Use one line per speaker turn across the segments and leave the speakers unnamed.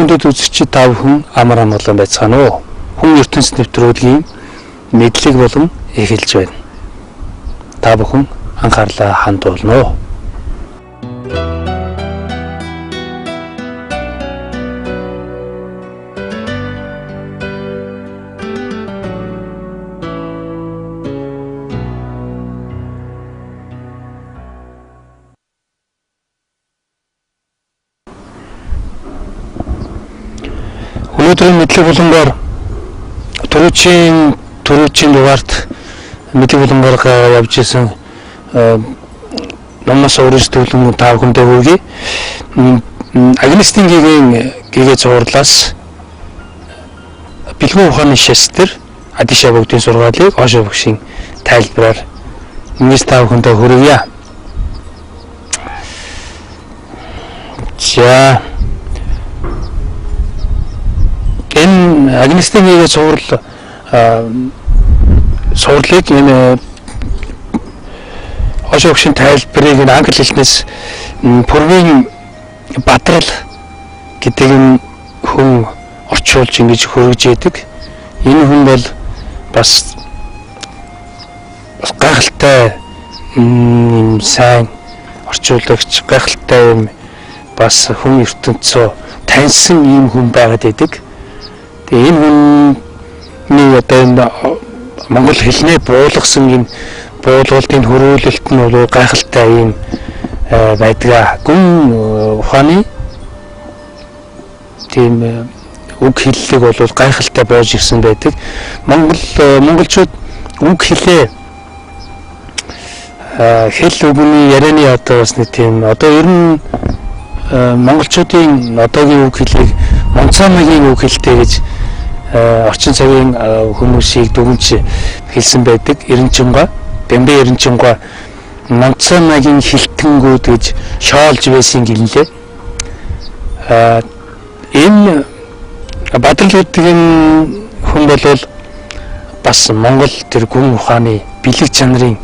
Хүндэт үзэгчид та бүхэн амар амгалан байцгаана уу? Хүн ертөнц нэвтрүүлгийн мэдлэг болон эхэлж байна. Та бүхэн анхаарлаа хандуулна уу? Өнөөдрийн мэдлэг булангаар түрүүчийн дугаарт мэдлэг булангаар явж исэн номноос өөрөс төлөн та бүхэндээ хүргэе. Агнестин гэгийн гэгээ цувралаас бэлгүүн ухааны шастэр Адиша бүгдийн сургаалыг Ошо багшийн тайлбараар нэгс та бүхэндээ хүргье. За, энэ Агнестин гэгээ цувралыг энэ Ошо багшийн тайлбарыг энэ англи хэлнээс Пүрвийн Бадрал гэдэг энэ хүн орчуулж ингэж хөргөж яадаг. Энэ хүн бол бас гайхалтай юм сайн орчуулагч, гайхалтай юм бас хүн ертөнцөө таньсан ийм хүн байгаад байдаг. Тэгээ энэ хүний одоо энэ монгол хэлнээ буулгасан энэ буулгалтын хөрөөлөлт нь бол гайхалтай ийм байдаг. Гүн ухааны тийм үг хэллэг бол гайхалтай байж ирсэн байдаг. Монголчууд үг хэлээ хэл үгний ярианы одоо бас нэг тийм одоо ер нь монголчуудын одоогийн үг хэлийг Монцаамагийн үг хэлтэй гэж орчин цагийн хүмүүсийг дүгнж хэлсэн байдаг. Эренчингаа, Бямбэ Эренчингаа Монцаамагийн хилтэнгүүд гэж шоолж байсан гэлээ. Энэ Бадрал гэдэг энэ хүн бол бас Монгол тэр гүн ухааны бэлэг чанарын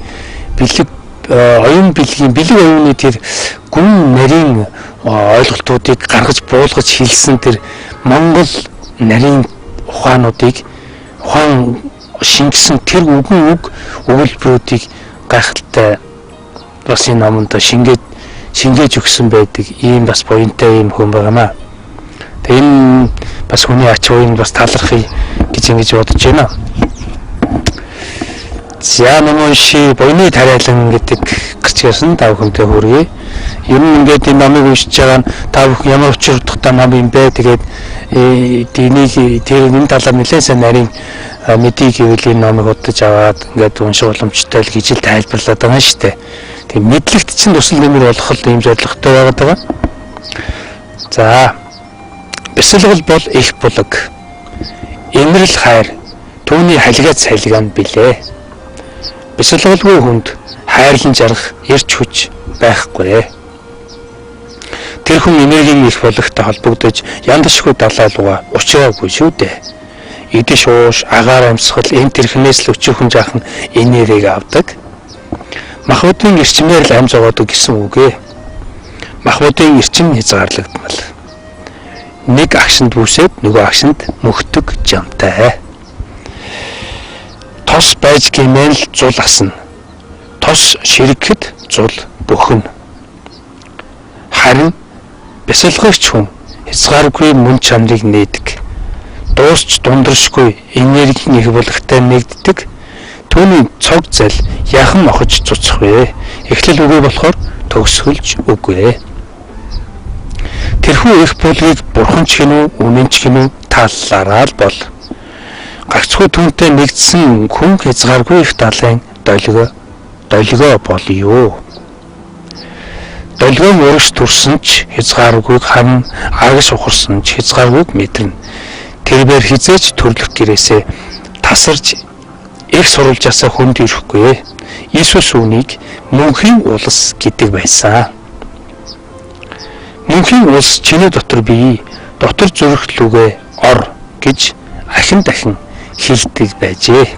бэлэг оюун бэлгийн бэлэг оюуны тэр гүн нарийн ойлголтуудыг гаргаж буулгаж хэлсэн тэр Монгол нарийн ухаануудыг ухаан шингэсэн тэр үгэн үг өгүүлбэрүүдийг гайхалтай бас энэ номонд шингээж өгсөн байдаг. Ийм бас буянтай ийм хүн байгаамаа. Тэгээ энэ бас хүний ач уян бас талархъя гэж ингэж бодож байна. За, ном унши буйны тариалан гэдэг гарч ирсэн та бүхэнтэй хүргэе. Ер нь ингээд энэ номыг уншиж байгаа нь та бүхэн ямар учир утгатай ном юм бэ? Тэгээд энийг тэр энэ талаар нэлээд сайн нарийн мэдээ гэвэл энэ номыг худалдаж аваад ингээд унших боломжтой л гэж л тайлбарлаад байгаа юм шүү дээ. Тэгээд мэдлэгт чинь тусал нэмэр болох л ийм зорилготой байгаад байгаа. За, бясалгал бол их булаг. Инрэл хайр түүний халигаа цалигаа нь билээ. Бясалгалгүй хүнд хайрлан жаргах эрч хүч байхгүй. Тэр хүн энергийн их булагтай холбогдож яндашгүй далайлууга учраагүй шүү дээ. Идэж ууш, агаар амьсгал энэ тэрхнээс л өчүүхэн жаахан энергийг авдаг. Махбодын эрчмээр л ам зовоодог гэсэн үг ээ. Махбодын эрчим хязгаарлагдмал. Нэг агшинд бүсээд нөгөө агшинд мөхдөг жамтай. Тос байж гэмээн л зул асна. Тос ширгэхэд зул бөхнө. Харин бясалгагч хүн хязгааргүй мөн чанарыг нээдэг. Дуусч дундрашгүй энергийн их булагтай нэгддэг. Түүний цог зал яхан охиж цуцах вэ? Эхлэл үгүй болохоор төгсгөлж үгүй. Тэрхүү их булгийг бурхан ч гинүү, үнэн ч гинүү тааллаараа л бол. Гагцхүү түүнтэй нэгдсэн хүн хязгааргүй их далайн долгио болёо. Долгион урагш төрсөн ч хязгааргүйг харна, аргаш ухарсан ч хязгааргүйг мэдэрнэ. Тэрбээр хизээч төрлөх гэрээсээ тасарч их сурвалжаасаа хүнд ирэхгүй. Иесус үүнийг мөнхийн улс гэдэг байсан. Мөнхийн улс чиний дотор бий, дотор зүрхлүүгээ ор гэж ахин дахин хэлдэг байжээ.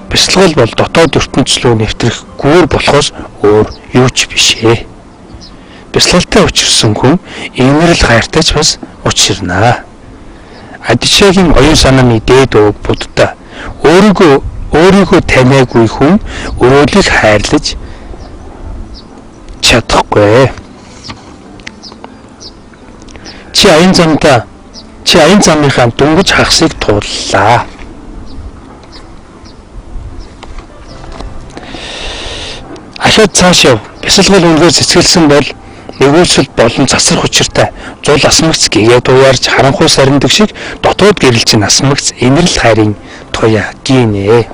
Бясалгал бол дотоод ертөнцлөө нэвтрэх гүүр болохоос өөр юу ч биш ээ. Бясалгалтай учирсан хүн инэрл хайртай ч бас учирнаа. Адишагийн оюун санааны дээд ууг Будда өөрийгөө таниагүй хүн өрөөлийг хайрлаж чадахгүй. Чи аян замынхаа дөнгөж хагасыг тууллаа. Ахиад цааш яв. Бясалгал үнээр цэцгэлсэн бол нэгүүлсэл болон цацрах учиртай зул асмагц гэгээ туяарч харанхуй сарндаг шиг дотоод гэрэл чинь асмагц инэрл хайрын туяа гинэ.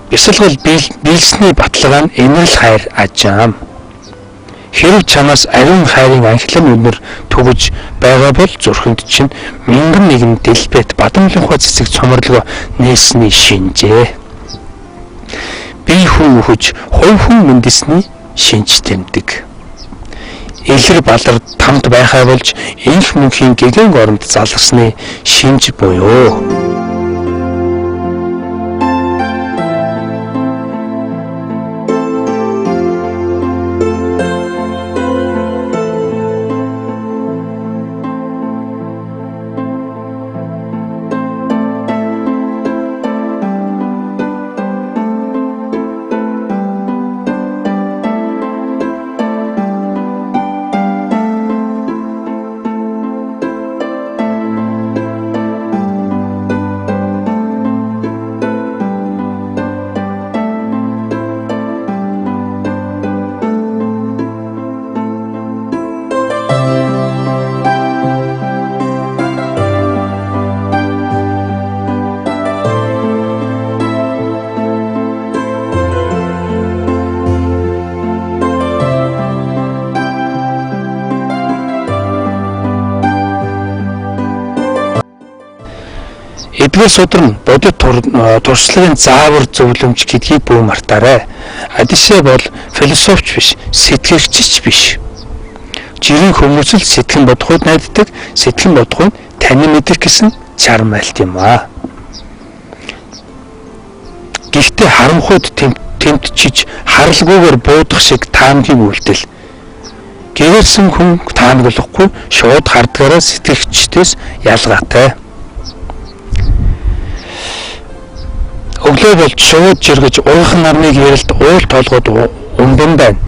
Бясалгал биелсний баталгаа нь инэрл хайр ажаам. Хэрв чамаас ариун хайрын анхлан үнэр түгэж байгаа бол зүрхэнд чинь мянган нэгэн дэлбэт бадамлынхаа цэцэг цоморлого нээсний шинжээ. Бие хүн үхэж хувь хүн мэндсний шинж тэмдэг. Илэр балар тамд байхаа болж энх мөнхийн гэгэн оронд залгасны шинж буюу. Эдгээр судар нь бодит туршлагын заавар зөвлөмж гэдгийг бүү мартаарай. Адишаа бол философч биш, сэтгэгч ч биш. Жирийн хүмүүс л сэтгэн бодоход найддаг, сэтгэн бодох нь танин мэдэх гэсэн чармайлт юм аа. Гэхдээ харамхуйд тэмтчиж харалгүйгээр буудах шиг таамгийн үйлдэл. Гэрэлсэн хүн таамаглахгүй шууд хардгаараа сэтгэгчдээс ялгаатай. Өглөө болж шууд жиргэж уйхан нарныг ярилд уул толгойд умбан байна.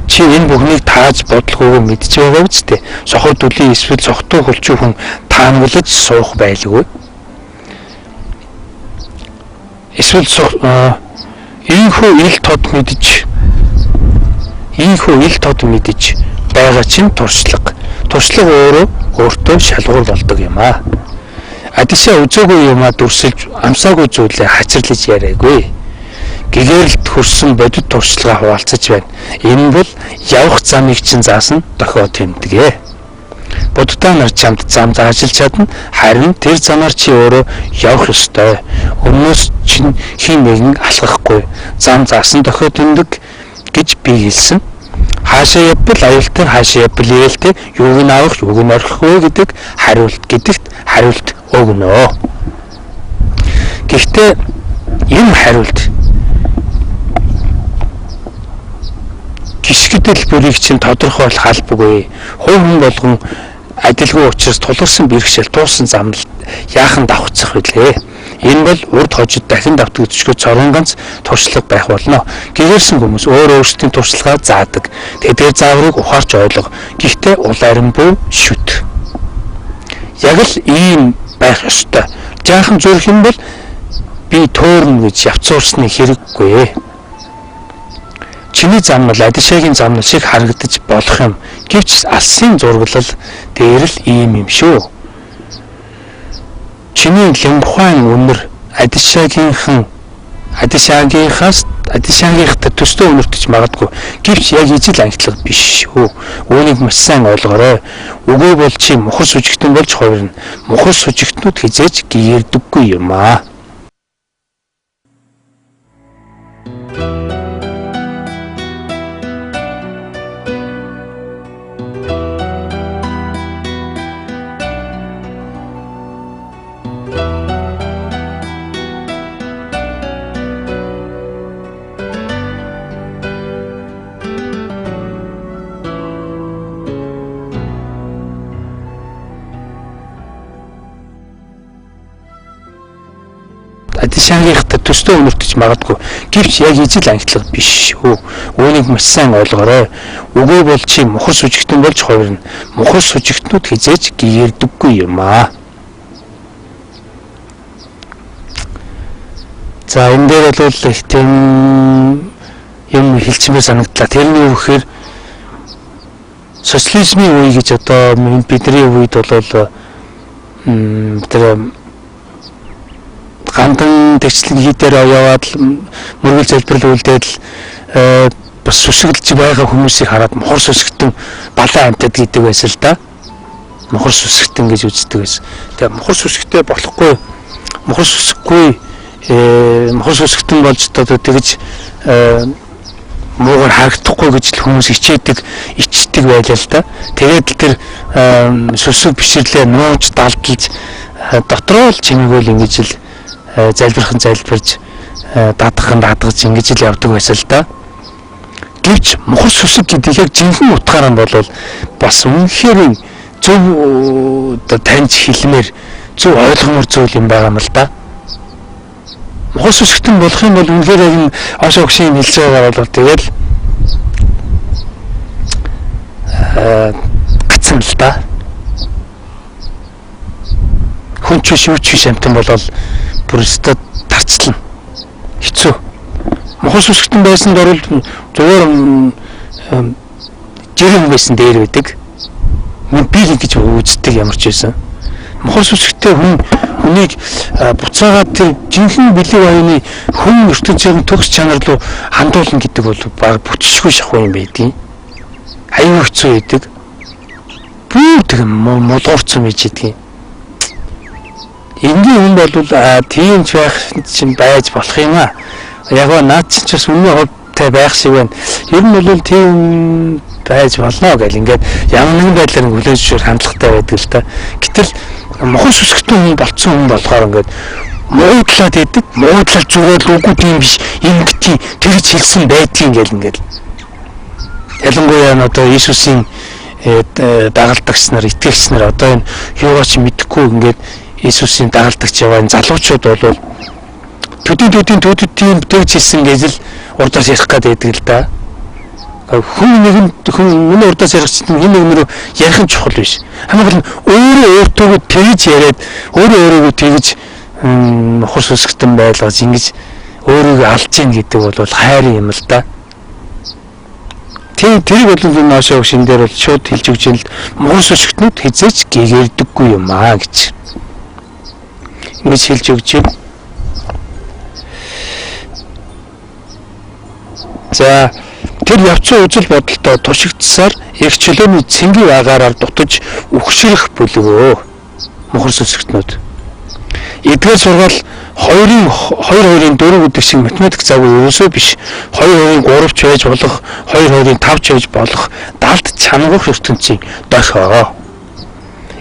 Чи энэ бүхнийг тааж бодлогоогүй мэдж байгаа үсттэй. Сохор дүлийн эсвэл сохтуу хөлчүү хүн таамаглаж суух байлгүй. Эсвэл ийхүү ил тод мэдж байгаа чинь туршлага. Туршлага өөрөө өөртөө шалгуур болдог юм аа. Адишаа үзээгүй юмаа дүрсэлж амсаагүй зүйлээ хачирлаж яриагүй. Гэгэрэлд хүрсэн бодит туршлагаа хуваалцаж байна. Энэ бол явах замыг чинь заасан дохио тэмдэгэ. Буддаа нар чамд зам заажил чадна, харин тэр замаар чи өөрөө явах ёстой. Өмнөөс чинь хэн нэгэн алхахгүй. Зам заасан дохио тэмдэг гэж би хэлсэн. Хаашаа явбал аюултай, хаашаа явбал ивэлтэй, юуг нь авах, юуг нь орхих вэ гэдэг хариулт гэдэгт хариулт өгнө. Гэхдээ энэ хариулт гიშгдэл бүрийг чинь тодорхойлох албагүй. Хувь хүн болгон адилгүй учраас тулгарсан бэрхшээл, туусан замнал яахан давхцах вүлээ. Энэ бол урд хожид дахин давтагдчихгүй цорын ганц туршлага байх болно. Гэгэрсэн хүмүүс өөр өөрсдийн туршлагаа заадаг. Тэдгээр зааврыг ухаарч ойлго. Гэхдээ ул арин бүү шүт. Яг л ийм байх ёстой. Жаахан зүрх юм бол би төөрнө гэж явцуурсны хэрэггүй. Чиний зам бол Адишагийн замнал шиг харагдаж болох юм. Гэвч алсын зураглал дээр л ийм юм шүү. Чиний лимхуан үнэр Адишаагийнхтай төстэй үнэртэж магадгүй. Гэвч яг ижил ангитлага биш шүү. Үүнийг маш сайн ойлгоорой. Үгүй бол чи мухар сүжигтэн болж хувирна. Мухар сүжигтнүүд хизээж гэрдэггүй юм аа. шангийнхтай төстэй өнөртөж магадгүй. Гэвч яг ижил ангитлага биш шүү. Үүнийг маш сайн ойлгоорой. Үгүй бол чи мухар сүжигтэн болж хувирна. Мухар сүжигтнүүд хизээж гэгэрдэггүй юм аа. За энэ дээр бол их тийм юм хэлчмээр санагдлаа. Тэрний юу гэхээр социализмын үе гэж одоо бидний үед бол тэр гандан тэгчлэн хийдээр яваад мөргөл залбирал үлдээд л бас сүсгэлж байгаа хүмүүсийг хараад мухар сүсгтэн балан амтад гэдэг байсан л да. Мухар сүсгтэн гэж үздэг байсан. Тэгээ мухар сүсгтэй болохгүй, мухар сүсгэхгүй, мухар сүсгтэн болж одоо тэгж муугар харагдахгүй гэж л хүмүүс ичдэг байлаа л да. Тэгээд л тэр сүсэг бишрлээ нууж далдалж дотроо л чимээгөө л ингэж л залбирхан залбирж даадхан даадгаж ингэж л явдаг байсан л да. Гэвч мухар сүсэг гэдэг яг жинхэнэ утгаараа бол бас үнэхээр зөв одоо таньж хэлмээр зөв ойлгомоор зүйл юм байгаа юм л да. Мухар сүсгтэн болох юм бол үнэхээр яг энэ Ошо огшийн хэлж байгаагаар бол тэгэл гацсан л да. Хүн ч биш юу ч биш амтан болол бүр өстө тарчлана. Хэцүү. Мухар сүсгтэн байсан дөрвөл зүгээр жирэн байсан дээр байдаг. Би л ингэж үздэг ямар ч байсан. Мухар сүсгтэй хүнийг буцаагаад тэр жинхэнэ бэлэг оюуны хүн ертөнцийн төгс чанар руу хандуулна гэдэг бол баг бүтчихгүй шахуу юм байдгийг. Аюу хэцүү байдаг. Бүр тэг мулуурсан байж байдгийг. Энгийн хүн бол тийм ч байх чинь байж болох юм аа. Яг ба наад чинь ч бас үнэн хувьтай байх шиг байна. Ер нь бол тийм байж болно гэл ингээд ямар нэгэн байдлаар хүлээж зөвшөөрөх хандлагатай байдаг л та. Гэтэл мухар сүсгтэн хүн болцсон хүн болохоор ингээд муудлаад идэг. Муудлал зүгээр л үгүй тийм биш. Ингэтий тэгж хэлсэн байдгийг гэл ингээд. Ялангуяа н одоо Иесусийн дагалдагч нар, итгэгч нар одоо энэ юугаа ч мэдэхгүй ингээд Иесусийн дагалдагч яваа энэ залуучууд бол төдий төдөд тийм тэгж хэлсэн гэж л урдаас ярих гээд байдаг л да. Хүн нэгэн хүн өмнө урдаас ярих чинь хэн нэгэн рүү ярих нь чухал биш. Хамгийн гол нь өөрөө өөртөөгөө тэгж яриад өөрөө өөрийгөө тэгж мухар сүсгтэн байлгаж ингэж өөрийгөө алж гин гэдэг бол хайр юм л да. Тийм тэрийг бол энэ Ошо огшин дээр бол шууд хэлж өгч юм л мухар сүсгтнүүд хизээч гэгэрдэггүй юм аа гэж. Ингэж хэлж өгч юм. За тэр явцсан үзэл бодолтой тушигдсаар их чөлөөний цэнгийн агаараар дутаж үхшрэх бүлгөө. Мухар сүсгтнүүд. Эдгээр сургаал 2-ын 2 2-ын 4 гэдэг шиг математик завгүй ерөөсөө биш. 2 2-ын 3 ч байж болох, 2 2-ын 5 ч байж болох далд чангах ертөнцийн дохио.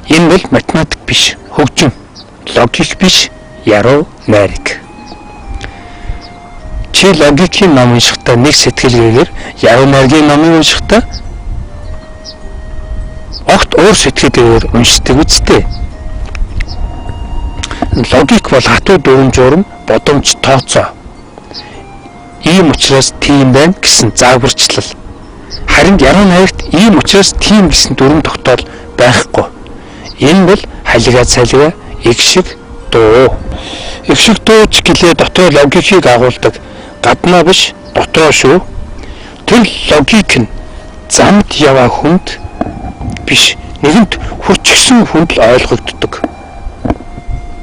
Энэ бол математик биш, хөгжим, логик биш, яруу найраг. Чи логикийн ном уншихдаа нэг сэтгэлгээгээр, яруу найргийн номыг уншихдаа огт өөр сэтгэлгээгээр уншдаг үсттэй. Логик бол хатуу дүрэм журам, бодомж тооцоо. Ийм учраас тийм байна гэсэн зааварчлал. Харин яруу найрагт ийм учраас тийм гэсэн дүрэм тогтоол байхгүй. Энэ бол халига цалига, эг шиг дуу. Эг шиг дууч гэлээ дотор логикийг агуулдаг. Гаднаа биш, дотроо шүү. Тэр логик нь замд яваа хүнд биш, нэгэнт хүрчгсэн хүнд л ойлгогддог.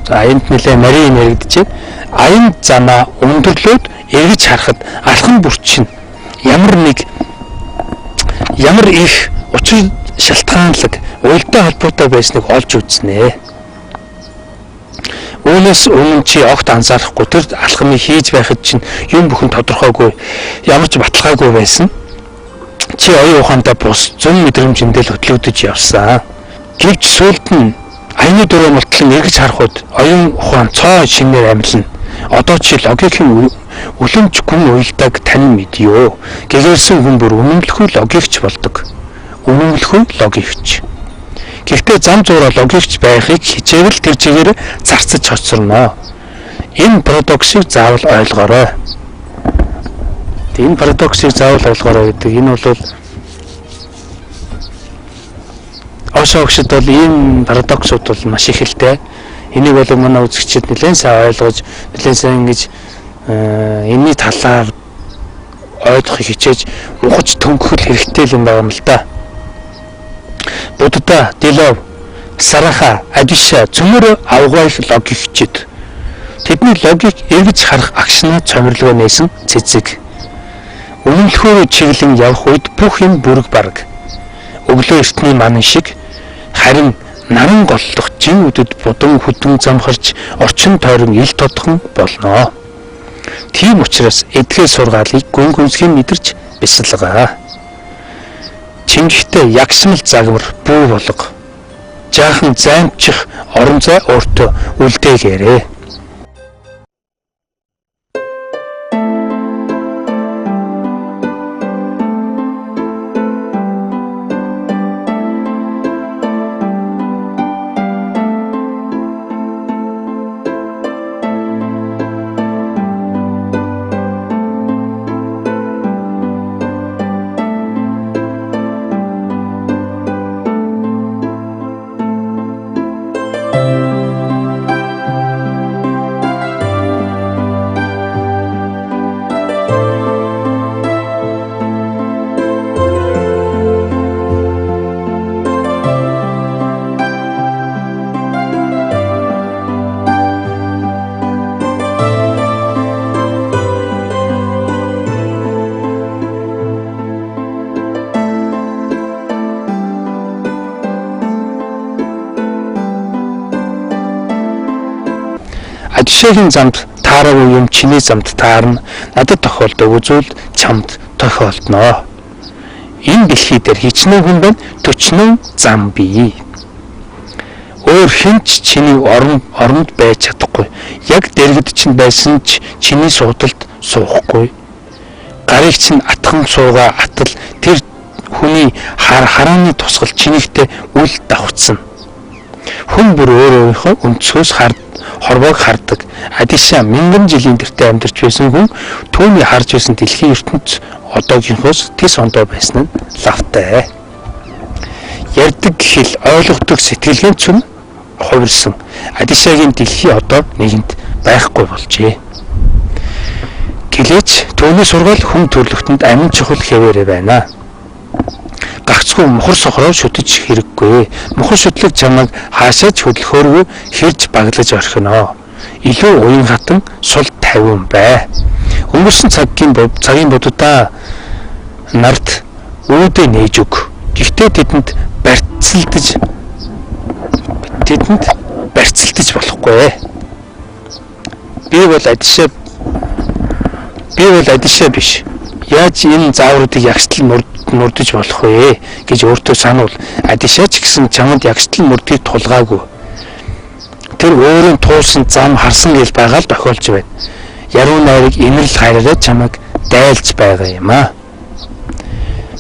За энд нэлээ нарийн яригдчихэв. Аян замаа өндөрлөөд эргэж харахад алхам бүрчин ямар нэг ямар их учир шалтгаанлаг уялдаа холбоотой байсныг олж үзнэ. Үүнээс өмнө чи огт анзаарахгүй тэр алхмыг хийж байхад чинь юм бүхэн тодорхойгүй, ямар ч баталгаагүй байсан. Чи оюун ухаандаа бус зүүн мэдрэмжэндээ л хөтлөгдөж явсан. Гэвч сүүлд нь аяны дөрөв мултлан эргэж харахад оюун ухаан цоо шинээр амилна. Одоо чи логикийн үлэмж гүн уялдааг танин мэдъё. Гэгэрсэн хүн бүр үнэмлэхүй логикч болдог. Үнэмлэхүй логикч. Гэхдээ зам зуураа логикч байхыг хичээвэл тэр чигээр зарцаж хоцорно. Энэ парадоксыг заавал ойлгоорой. Энэ парадоксыг заавал ойлгоорой гэдэг. Энэ бол Ошо огшид бол ийм парадоксууд бол маш их л дээ. Энийг бол манай үзэгчид нэлээд сайн ойлгож, нэлээд сайн ингэж энэний талаар ойлгохыг хичээж ухаж төнгөхөл хэрэгтэй юм байгаа юм л да. Будда, Дилов, Сараха, Адиша цөмөр авгайх логикчид. Тэдний логик эргэж харах агшнаа цомирлогоо нээсэн цэцэг. Үнэмлэхөөр чиглэн явах үед бүх юм бүрэг бараг. Өглөө эртний манан шиг харин наран голлох жин үдэд будан хөдөн замхарч орчин тойрон ил тодхон болно. Тийм учраас эдгээр сургаалыг гүн гүнзгий мэдэрч бясалгаа. Чингэхдээ ягшмал загвар бүү болго. Жаахан займчих орон зай өөртөө үлдээгээрэй. Адишагийн замд таараагүй юм чиний замд таарна. Надад тохиолдоогүй зүйл чамд тохиолдоно. Энэ дэлхий дээр хичнээн хүн байна, 40 зам бий. Өөр хэн ч чиний оронд байж чадахгүй. Яг дэргэд чинь байсан ч чиний суудалд суухгүй. Гарыг чинь атхан суугаа атал тэр хүний харааны тусгал чинийхтэй үл давхцсан. Хүн бүр өөрөөхөө өнцгөөс хорвоог хардаг. Адиша мянган жилийн тэртээ амьдарч байсан хүн түүний харж байсан дэлхийн ертөнц одоогийнхоос тис ондоо байсан нь лавтай. Ярьдаг хэл, ойлгодог сэтгэлгээний цөм хувирсан. Адишагийн дэлхий одоо нэгэнт байхгүй болжээ. Гэлээч түүний сургаал хүн төрлөختөнд амин чухал хэвээрээ байна. Гагцгүй мухар сохроо шүтэж хэрэггүй. Мухар шүтлэг чамайг хаашаа ч хөдөлгөөргүй хэрж баглаж орхино. Илүү уян хатан сул тавиун бай. Өнгөрсөн цагийн буддаа нарт үүдээ нээж өг. Гэхдээ тэдэнд барьцалдаж болохгүй. Би бол Адишаа биш. Яаж энэ заавруудыг ягштал мөрдөж болох вэ гэж өөртөө сануул. Адишаа ч гэсэн чамд ягштал мөрдгийг тулгаагүй. Тэр өөрийн туулсан зам харсан гэл байгаа л тохиолж байна. Яруу найрыг инэрл хайраараа чамайг дайлж байгаа юм аа.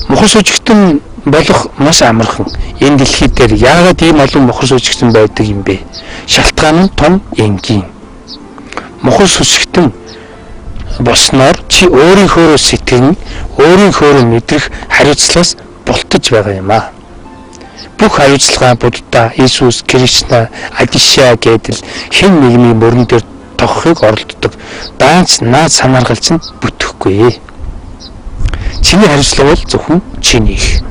Мухар сүжигтэн болох маш амархан. Энэ дэлхий дээр яагаад ийм олон мухар сүжигтэн байдаг юм бэ? Шалтгаан нь том энгийн. Мухар сүжигтэн болсноор чи өөрийнхөөрөө сэтгэн, өөрийнхөөрөө мэдрэх хариуцлагаас бултаж байгаа юм аа. Бүх хариуцлага Будда, Иесус, Кришна, Адиша гэдэл хэн нэгний мөрөн дээр тоххыг оролддог. Даанч наад санааргалч нь бүтэхгүй. Чиний хариуцлага бол зөвхөн чинийх.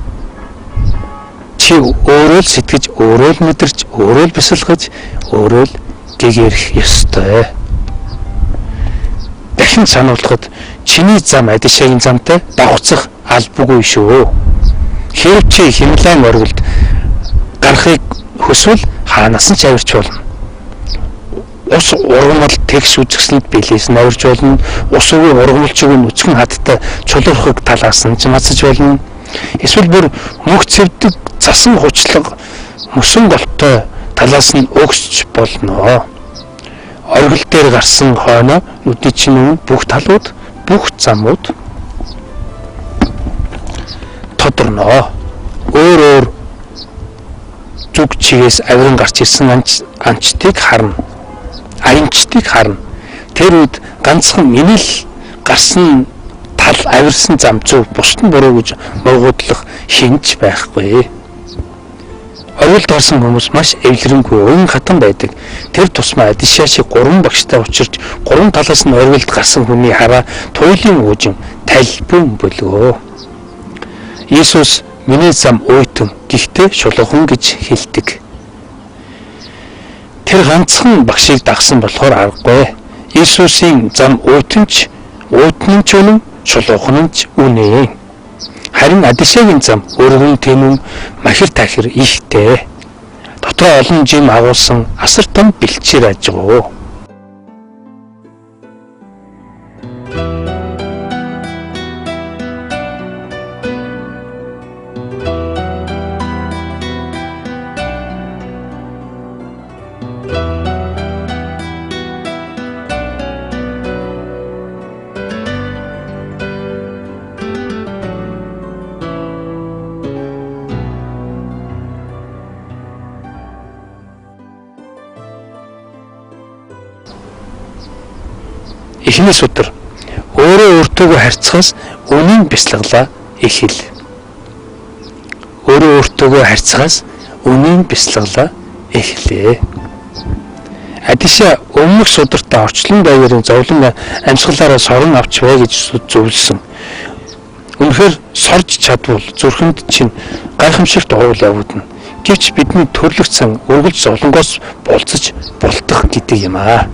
Чи өөрөө л сэтгэж, өөрөө л мэдэрч, өөрөө л бясалгаж, өөрөө л гэгэрэх ёстой. Дахин сануулхад чиний зам Адишагийн замтай давхцах албагүй шүү. Хэрв чи химлайн оргилд гарахыг хүсвэл хаанаас нь ч авирч болно. Ус ургамал тэгш үзэсгэлэнд билээс нь авирч болно. Ус үгүй ургамалчгүй нүцгэн хадтай чулуурхаг талаас нь ч мацаж болно. Эсвэл бүр мөх цэвдэг засан хучлага мөсөн голтой талаас нь өгсч болно. Оргил дээр гарсан хойноо нүдний чинь өмнө бүх талууд, бүх замууд тодорно. Өөр өөр зүг чигээс авиран гарч ирсэн анчтыг харна. Аянчдыг харна. Тэр үед ганцхан миний л гарсан тал авирсан зам зөв, бусд нь буруу гэж муугуудлах хинч байхгүй. Оргилд гарсан хүмүүс маш эвлэрэнгүй, уян хатан байдаг. Тэр тусмаа Адишаа шиг 3 багштай учирч 3 талаас нь оргилд гарсан хүний хараа туйлын уужим талбун бөлгөө. Иесус миний зам уйтан, гэхдээ шулуухан гэж хэлдэг. Тэр ганцхан багшийг дагсан болохоор аргагүй. Иесусийн зам уйтан ч уйтан ч үнэн, шулуухан ч үнэ. Харин Адишагийн зам өргөн тэмүн махир тахир ихтэй. Дотроо олон жим агуулсан асар том бэлчээр ажгуу. Эхний судар өөрөө өөртөөгөө харьцахаас үнийн бясалгалаа эхэл. Өөрөө өөртөөгөө харьцахаас үнийн бясалгалаа эхлэе. Адишаа өмнөх судартай орчлон даяарын зовлон амьсгалаараа сорон авч бай гэж зөвлөсөн. Үнэхээр сорж чадвал зүрхэнд чинь гайхамшигт уул явагдана. Гэвч бидний төрлөх цан үргэлж зовлонгоос болцож бултах гэдэг юм аа.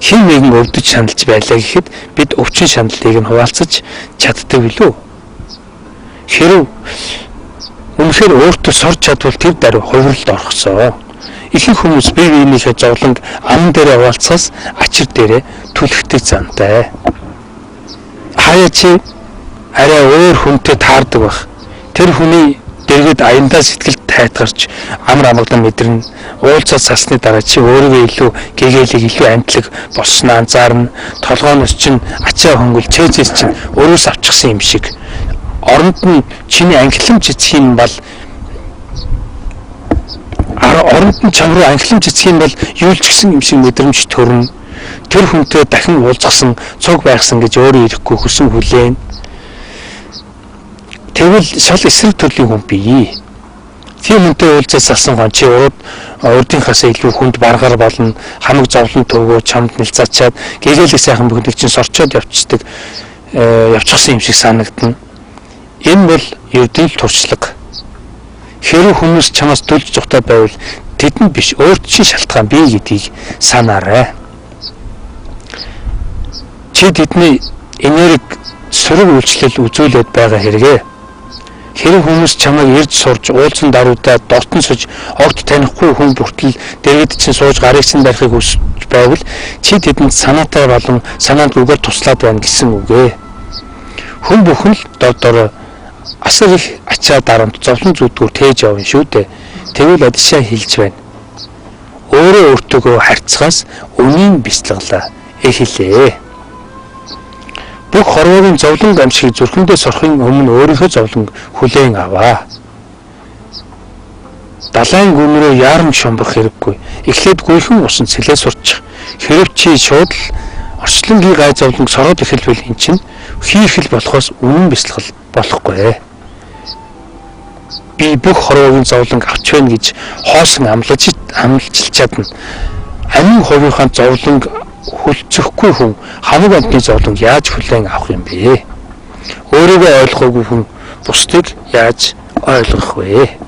Хэн нэгэн өвдөж шаналж байлаа гэхэд бид өвчин шаналлыг нь хуваалцаж чаддаг билүү? Хэрв үнэхээр өөртөө сорж чадвал тэр даруй хувирлд орохсоо. Ихэнх хүмүүс бие биенийхээ зовлонг аман дээрээ хуваалцахаас ачир дээрээ түлхдэг зантай. Хаяа чи арай өөр хүнтэй таардаг байх. Тэр хүний дэргэд аяндаа сэтгэл тайтгарч амар амгалан мэдэрнэ. Уулзаад салсны дараа чи өөрийгөө илүү гэгээлэг, илүү амтлаг болсноо анзаарна. Толгооноос чинь ачаа хөнгөл, чэйзээс чинь өрөөс авчихсан юм шиг. Оронд нь чиний анхиламж эцэх юм бол оронд нь чам руу анхиламж эцэх юм бол юу ч гэсэн юм шиг мэдрэмж төрнө. Тэр хүнтэй дахин уулзсан, цуг байхсан гэж өөрөө ирэхгүй хүсэн хүлээн. Тэгвэл шал эсрэг төрлийн хүн бий. Тийм хүнтэй уулзаад салсан гон чи урдынхаасаа илүү хүнд баргаар болно, хамаг зовлон төвгөө чамд нэлцаачаад гэгээлэг сайхан бүхнийг чинь сорчоод явчихдаг, явчихсан юм шиг санагдана. Энэ бол ердийн туршлага. Хэрэг хүмүүс чамаас төлж зүхтаа байвал тэдэнд биш өөрт чинь шалтгаан бий гэдгийг санаарай. Чи тэдний энерги сөрөг үйлчлэл үзүүлээд байгаа хэрэгээ. Хэрэг хүмүүс чамайг ирж сурж, уулзсан даруйдаа дортон сууж, огт танихгүй хүн бүртэл дэргэд чинь сууж гарыг чинь барихыг хүсэж байвал чи тэдэнд санаатай болон санаанд үгээр туслаад байна гэсэн үг ээ. Хүн бүхэн л дор дорой асар их ачаа дарамт зовлон зүдгүүр тээж явна шүү дээ. Тэгвэл Адишаа хэлж байна. Өөрөө өөртөөгөө харьцахаас үнийн бясалгалаа эхэлээ. Бүх хорвоогийн зовлон гамшигыг зүрхэндээ сорохын өмнө өөрийнхөө зовлон хүлээн аваа. Далайн гүн рүү яаран шумбах хэрэггүй. Эхлээд гүйхэн усан цэлээ сурчих. Хэрв чи шууд л орчлонгийн гай зовлон сороод эхэлвэл эн чинь хийх л болохоос үнэн бясалгал болохгүй. Би бүх хорвоогийн зовлонг авч байна гэж хоосон амлаж амлчилж чадна. Амин хувийнхаа зовлонг хүлцэхгүй хүн хамаг амьтны зовлонг яаж хүлээн авах юм бэ? Өөрийгөө ойлгоогүй хүн бусдыг яаж ойлгох вэ?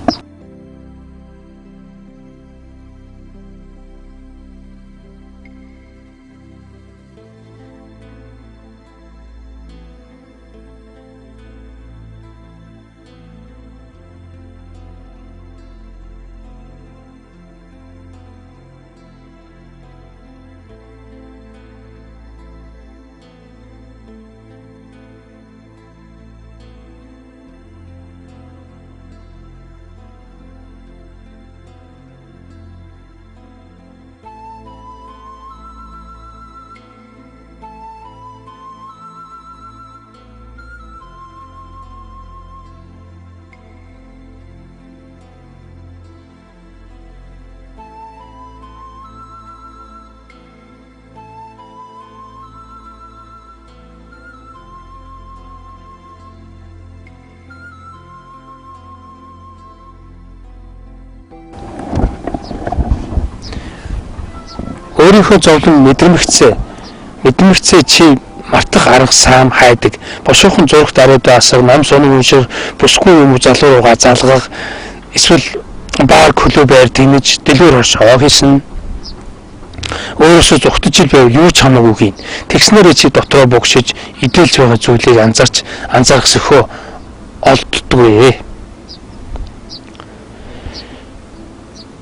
Өөрийнхөө зовлон мэдрэмгцээ чи мартах арга саам хайдаг. Бошуухан зурагт ариуд асар, нам сонин уншир, бусгүй юм залуу руугаа залгах, эсвэл бар клуб байр тэнэж дэлгүүр оршоо хийсэн. Өөрөөсөө зүхтэж ил байв юу ч хамаагүй хийн. Тэгснээрээ чи дотроо бугшиж идэлж байгаа зүйлийг анзаарах сөхөө олддоггүй.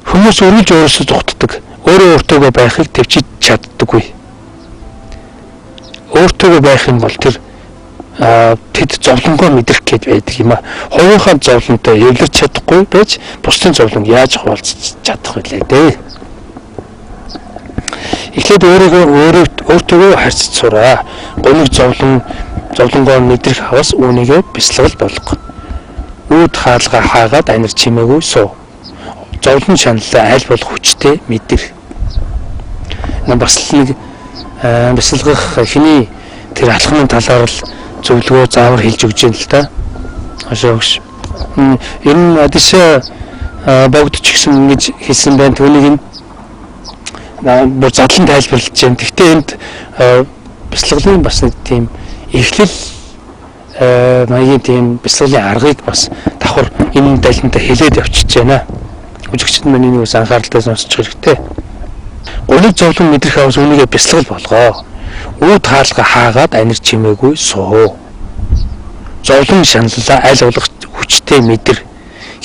Хүмүүс үргэлж өөрөөсөө зүхтдэг. Өөрөө өөртөөгөө байхыг төвчиж чаддаггүй. Өөртөөгөө байх юм бол тэр тэд зовлонгоо мэдрэх гээд байдаг юм а. Хувийнхаа зовлонтой эвлэрч чадахгүй байж бусдын зовлон яаж хуваалцаж чадах вүлээ дээ. Эхлээд өөртөөгөө харьцаж сураа. Гуниг зовлонгоо мэдрэх хавас үүнийгээ бясалгал болго. Үүд хаалга хаагаад анир чимээгүй суу. Зовлон шаналлаа аль болох хүчтэй мэдэр. Бас л нэг бясалгах хиний тэр алхмын талаар л зөвлөгөө заавар хэлж өгч юм л та. Хашаа өгш. Ер нь Адиша богд ч гэсэн ингэж хэлсэн байна. Түүнийг нь бүр задлан тайлбарлаж байна. Гэхдээ энд бясалгалын бас нэг тийм эхлэл маягийн тийм бясалгалын аргыг бас давхар энэ далинтай хэлээд явчихж байна. Үзэгчид маань энийг бас анхааралтай сонсчих хэрэгтэй. Гуниг зовлон мэдрэх аваас үүнийгээ бясалгал болгоо. Үүд хаалга хаагаад анир чимээгүй суу. Зовлон шаналлаа аль болох хүчтэй мэдэр.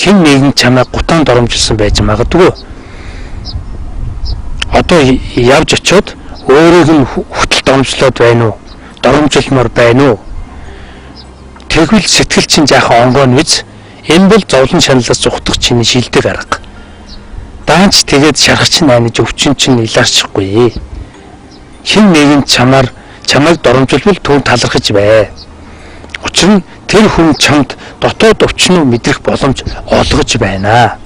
Хэн нэгэн чамайг гутаан доромжилсан байж магадгүй. Одоо явж очиод өөрийг нь хүртэл доромжлоод байна уу? Доромжилмоор байна уу? Тэгвэл сэтгэл чинь жаахан онгойн биз? Энэ бол зовлон шаналлаас зугтах чиний шилдэг арга. Даанч тэгээд шарах чинь аниж өвчин чинь илаарчихгүй. Хэн нэгэн чамайг доромжилбол түүн талархаж бай. Учир нь тэр хүн чамд дотоод өвчнөө мэдрэх боломж олгож байна.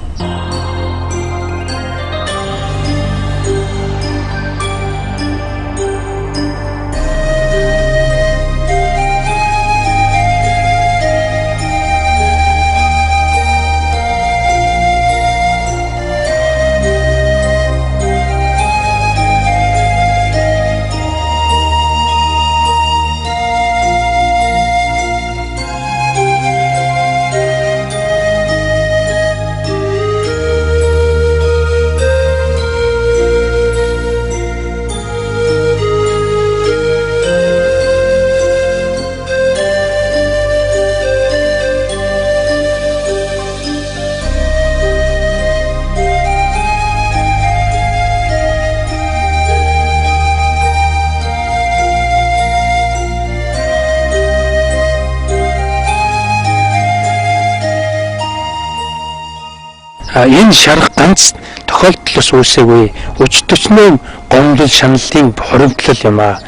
Энэ шарах ганц тохиолдлоос үүсээгүй. Өчтөчнөө гомдол шаналлын хоримтлал юм аа.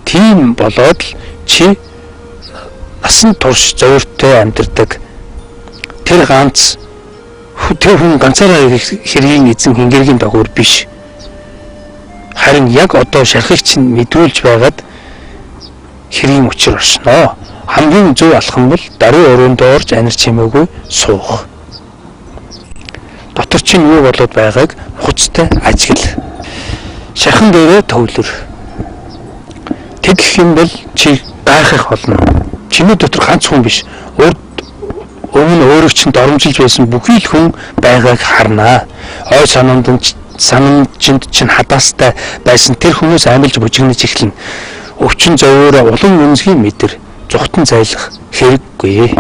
Тийм болоод л чи насан турш зовиртой амьдардаг. Тэр ганц тэр хүн ганцаараа хэргийн эзэн хингэргийн доогуур биш. Харин яг одоо шарахыг чинь мэдрүүлж байгаад хэргийн учир орсноо. Хамгийн зөв алхам бол даруй өрөөнд орж анир чимээгүй суух. Дотор чинь юу болоод байгааг нухацтай ажигла. Шархан дээрээ төвлөр. Тэгэх юм бол чи гайхах болно. Чиний дотор ганц хүн биш. Урд өмнө өөрийг чинь доромжилж байсан бүхий л хүн байгааг харнаа. Ой санамжинд чинь хадаастай байсан тэр хүмүүс амилж бужигнаж эхэлнэ. Өвчин зовоороо улам үнсгийн мэдэр зүхтэн зайлах хэрэггүй.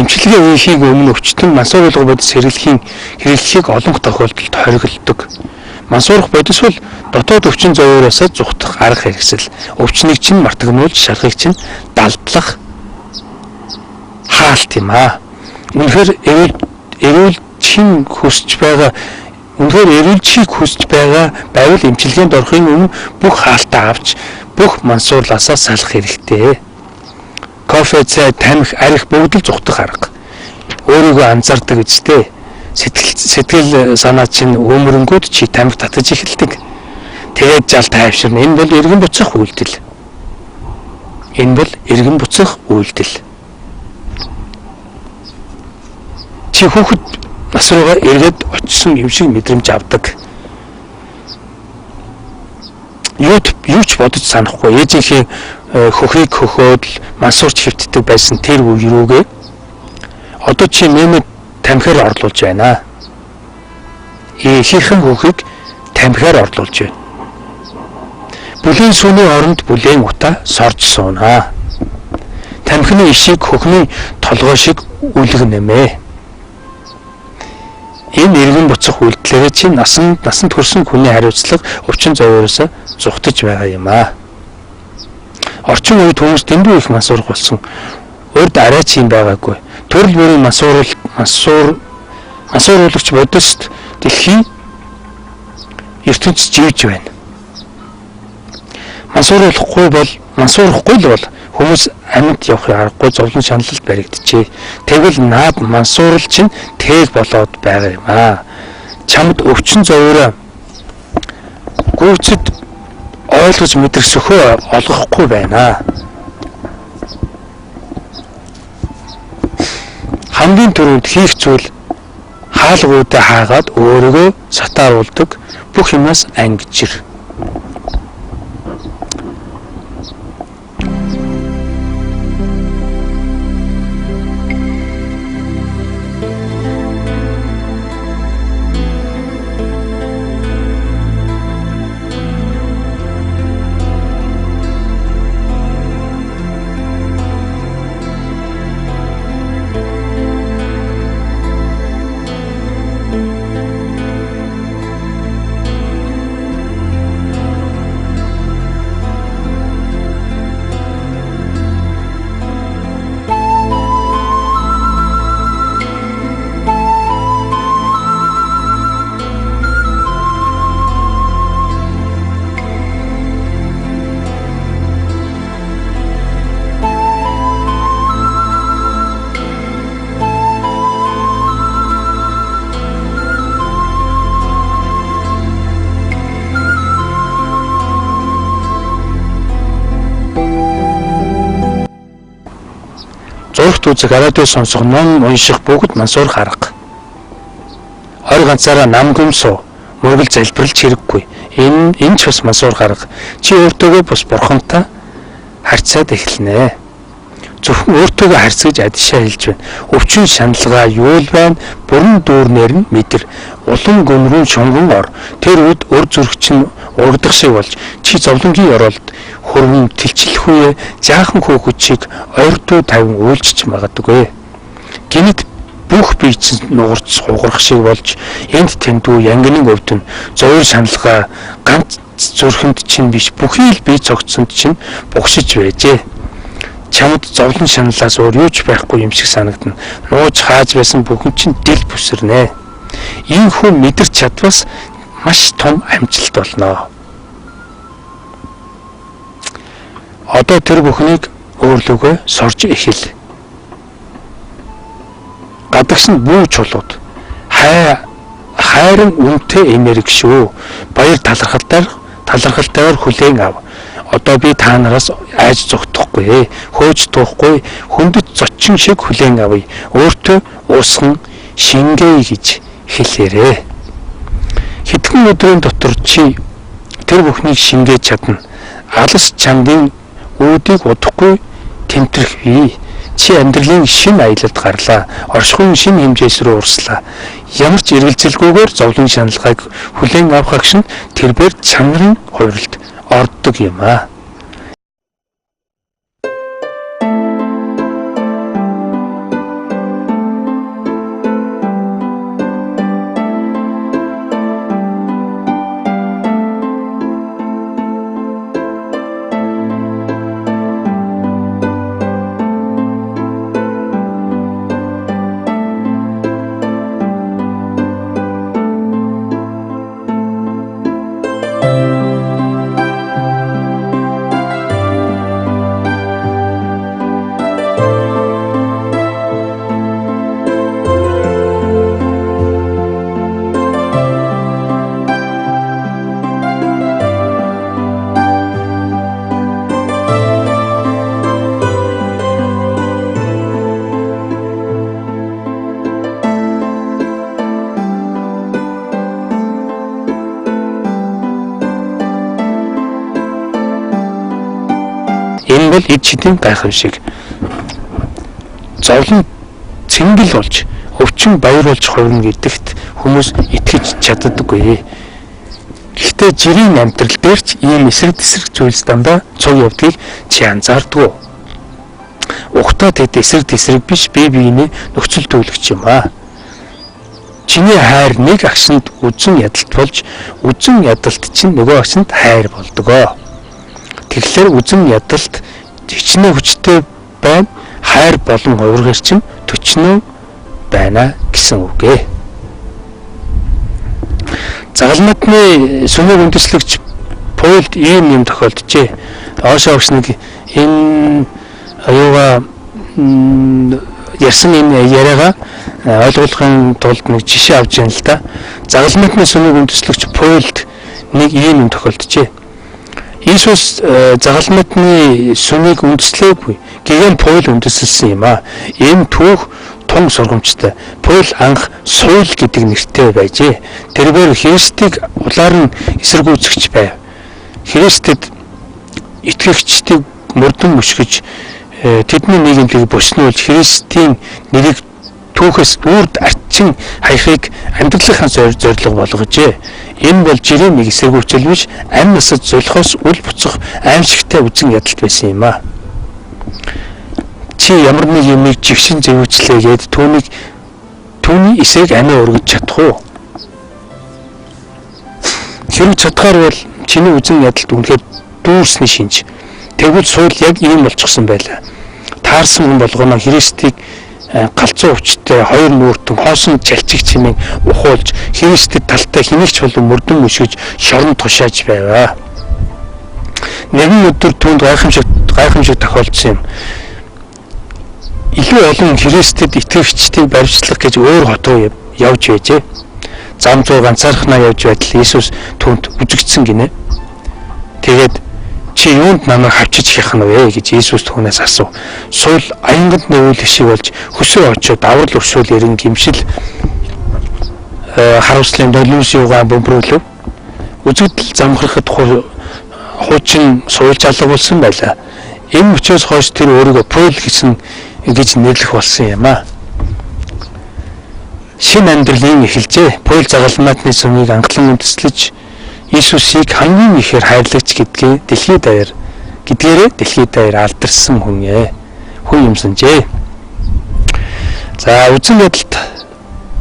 Эмчилгээ хийхийг өмнө өвчтөн мансууруулах бодис хэрэглэхийг олонх тохиолдолд хориглодог. Мансуурах бодис бол дотоод өвчин зовоороос зугтах арга хэрэгсэл. Өвчнийг чинь мартагнуулж шархыг чинь далдлах хаалт юм аа. Үнэхээр эрүүлжийн хүсэж байгаа үнэхээр эрүүлжийг хүсэж байгаа байвал эмчилгээнд орохын өмнө бүх хаалтаа авч бүх мансуурлаасаа салах хэрэгтэй. Кофе, цай, тамхи, арх бүгд л зугтах арга. Өөрийгөө анзаардаг үстэй. Сэтгэл санаа чинь өмөрөнгүүд чи тамхи татаж эхэлдэг. Тэгээд жал тайвширна. Энэ бол эргэн буцах үйлдэл. Энэ бол эргэн буцах үйлдэл. Чи хүүхэд нас руугаа эргээд очисон юм шиг мэдрэмж авдаг. Юу ч бодож санахгүй. Ээжийнхээ хөхийг хөхөөд л мансуурч хэвтдэг байсан тэр үе рүүгээ одоо чи нэмээд тамхиар орлуулж байна. Эхийнхэн хөхийг тамхиар орлуулж байна. Бүлээн сүүний оронд бүлээн утаа сорж суунаа. Тамхины ишиг хөхний толгой шиг үлэг нэмээ. Энэ эргэн буцах үйлдэлээрээ чи насанд хүрсэн хүний хариуцлага өвчин зовоороос зугтаж байгаа юм аа. Орчин үед хүмүүс дэндүү их мансуурах болсон. Урд арай ч юм байгаагүй. Төрөл бүрийн мансууруулагч бодист дэлхийн ертөнц живж байна. Мансууруулахгүй л бол хүмүүс амьд явахын аргагүй зовлон шаналлд баригджээ. Тэгвэл наад мансуурал чинь тэгэл болоод байгаа юм аа. Чамд өвчин зовоороо гүйцэд ойлгож мэдрэх сөхөө олгохгүй байна. Хамгийн түрүүнд хийх зүйл хаалгуудаа хаагаад өөрийгөө сатааруулдаг бүх юмас ангижир. Зурагт үзэх, радио сонсох, ном унших бүгд мансуурах арга. Ор ганцаараа нам гүмсүү, мөргөл залбирлж хэрэггүй. Энэ ч бас мансуурах арга. Чи өөртөөгөө бус бурхантай харьцаад эхэлнэ. Зөвхөн өөртөөгөө харьцаж адишаа хэлж байна. Өвчин шаналгаа юу л байна? Бүрэн дүүрнээр нь мэдэр. Улам гүн рүү шунган ор. Тэр үед өр зүрх чинь урагдах шиг болж чи зовлонгийн оролд хөрвөн тэлчлэх үе жаахан хүүхэд шиг ойрдуу тавин уйлжч магадгүй. Гинэт бүх бие чинь нугарч хугарах шиг болж энд тэндүү янгинын өвдөн зовир шаналгаа ганц зүрхэнд чинь биш бүхий л бие цогцсонд чинь бугшиж байжээ. Чамд зовлон шаналлаас өөр юу ч байхгүй юм шиг санагдана. Нууж хааж байсан бүхэн чинь дэл бүсэрнэ. Ийхүү мэдэрч чадвас маш том амжилт болно. Одоо тэр бүхнийг өөрлөгөө сорж эхэл. Гадагш нь бүү чулууд хайрын үнэтэй энерги шүү. Баяр талархалтайгаар хүлээн ав. Одоо би та нараас айж зогтохгүй, хөөж туухгүй, хүндэт зочин шиг хүлээн авъя. Өөртөө уусган шингээе гэж хэлээрээ. Хэдхэн өдрийн дотор чи тэр бүхнийг шингээж чадна. Алас чамдын үүдийг удахгүй тэмтрэх бий. Чи амьдралын шинэ аялалд гарлаа. Оршихуйн шинэ хэмжээс рүү урслаа. Ямар ч эргэлзэлгүйгээр зовлон шаналгааг хүлээн авах агш нь тэрбээр чанарын хувиралд ордог юм аа. Зовлон бол эд шидийн гайхамшиг. Зовлон цэнгэл болж, өвчин баяр болж хувирна гэдэгт хүмүүс итгэж чаддаггүй. Гэхдээ жирийн амьдрал дээр ч ийм эсрэг тэсрэг зүйлс дандаа цуг явдгийг чи анзаардгүй. Угтаа тэд эсрэг тэсрэг биш, бие биенээ нөхцөл төлөгч юм аа. Чиний хайр нэг агшинд үзэн ядалт болж, үзэн ядалт чинь нөгөө агшинд хайр болдгоо. Тэгэхээр үзэн ядалт хичнээн хүчтэй байна, хайр болон хувирах эрчим төчнөө байна гэсэн үг ээ. Загалмайтны сүмийг үндэслэгч Польд ийм юм тохиолджээ. Оошоо өгс нэг энэ аюуга ярьсан энэ яриагаа ойлгуулахын тулд нэг жишээ авч байна л да. Загалмайтны сүмийг үндэслэгч Польд нэг ийм юм тохиолджээ. Иесус загалмайтны сүмийг үндэслээгүй. Гэгэн Пол үндэслсэн юм аа. Энэ түүх тун сургамжтай. Пол анх Суйл гэдэг нэртэй байжээ. Тэрээр Христийг улаар нь эсэргүүцэгч байв. Христэд итгэгчдийг мөрдөн мөшгөж, тэдний нийгэмлэгийг боснуулж, Христийн нэрийг түүхээс үрд арчин хаяхыг амьдралынхаа зорилго болгожээ. Энэ бол жирийн нэг эсэргүүцэл биш, амь насад золихоос үл буцах аимшигтай үзэн ядалт байсан юм аа. Чи ямар нэг юмыг жигшин зэвүүцлээгээд түүний эсрэг амиа өргөж чадах уу? Хэрв чадхаар бол чиний үзэн ядалт үнэхээр дүүрсний шинж. Тэгвэл суул яг ийм болчихсон байлаа. Таарсан хүн болгоно Христийг галзуу өвчтэй хоёр нүүртэн хоосон чалчиг чимээн ухуулж Христэд талтай хэнийгч болон мөрдөн мөшгөж шорон тушааж байваа. Нэгэн өдөр түүнд гайхамшиг тохиолдсон юм. Илүү олон Христэд итгэгчдийг баривчлах гэж өөр хот руу явж байжээ. Зам зуу ганцаархнаа явж байтал Иесус түүнд үзэгдсэн гинэ. Тэгээд чи юунд намайг хавчиж хях нь вэ гэж Иесус түүнээс асуув. Суул аянганд нөвлөх шиг болж хөсөө очиод аврал өршөөл эрен гимшил харуулслын долиус юугаа бөмбөрүүлв. Үзэгдэл замхрахад хуучин суулж алга болсон байлаа. Энэ мөчөөс хойш тэр өөрийгөө Пол гэсэн гэж нэрлэх болсон юм аа. Шинэ амьдралын эхэлжээ. Пол загалмайтны сүмийг анхлан үндэслэж Иесусыг хамгийн ихээр хайрлагч гэдгээ дэлхийд даяар гэдгээрээ дэлхийд даяар алдарсан хүн ээ. Хүн юмсанжээ. За үзэн ядалт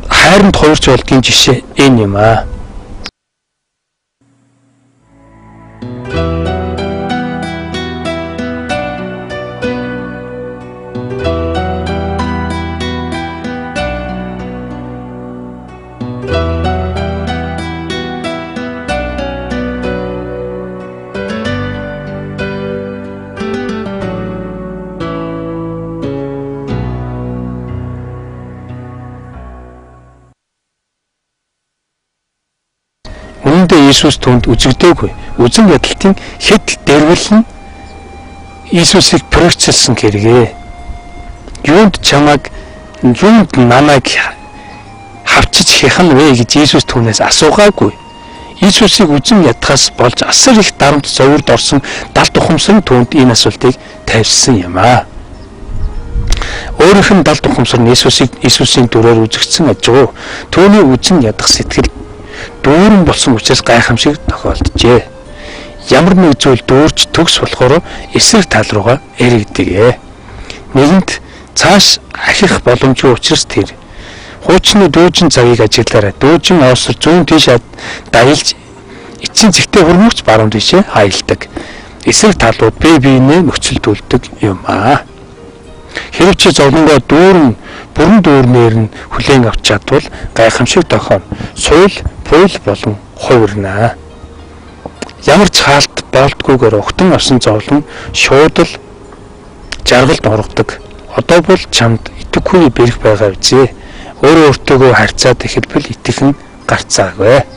хайранд хувирч болдгийн жишээ энэ юм аа. Үүндээ Иесус түүнд үзэгдээгүй. Үзэн ядалтын хэд дэрвэл нь Иесусыг прорцлсон хэрэгээ. Юунд чамайг, юунд намайг хавчиж хях нь вэ гэж Иесус түүнээс асуугаагүй. Иесусыг үзэн ядахаас болж асар их дарамт зовирд орсон далд ухамсар нь түүнд энэ асуултыг тавьсан юм аа. Өөрийнх нь далд ухамсар нь Иесусийн дүрээр үзэгдсэн ажгүй. Түүний үзэн ядах сэтгэл дүүрэн болсон учраас гайхамшиг тохиолджээ. Ямар нэг зүйл дүүрч төгс болохоор эсрэг тал руугаа эргэдэг. Нэгэнт цааш ахих боломжгүй учраас тэр хуучны дүүжин цагийг ажиглаарай. Дүүжин оосор зүүн тийш даялж эцсийн зэгтээ хөрмөгч баруун тийшээ хаялдаг. Эсрэг талууд бие биенээ нөхцөлдүүлдэг юм аа. Хэрв чи зовлонгоо дүүрэн бүрэн дүүрнээр нь хүлээн авч чадвал гайхамшиг тохион. Суйл пуйл болон хувирнаа. Ямар ч хаалт боолдгүйгээр угтан авсан зовлон шууд л жаргалд оргодог. Одоо бол чамд итгэхгүй бэрх байгаа үзье. Өөрөө өөртөөгөө харьцаад эхэлбэл итгэх нь гарцаагүй.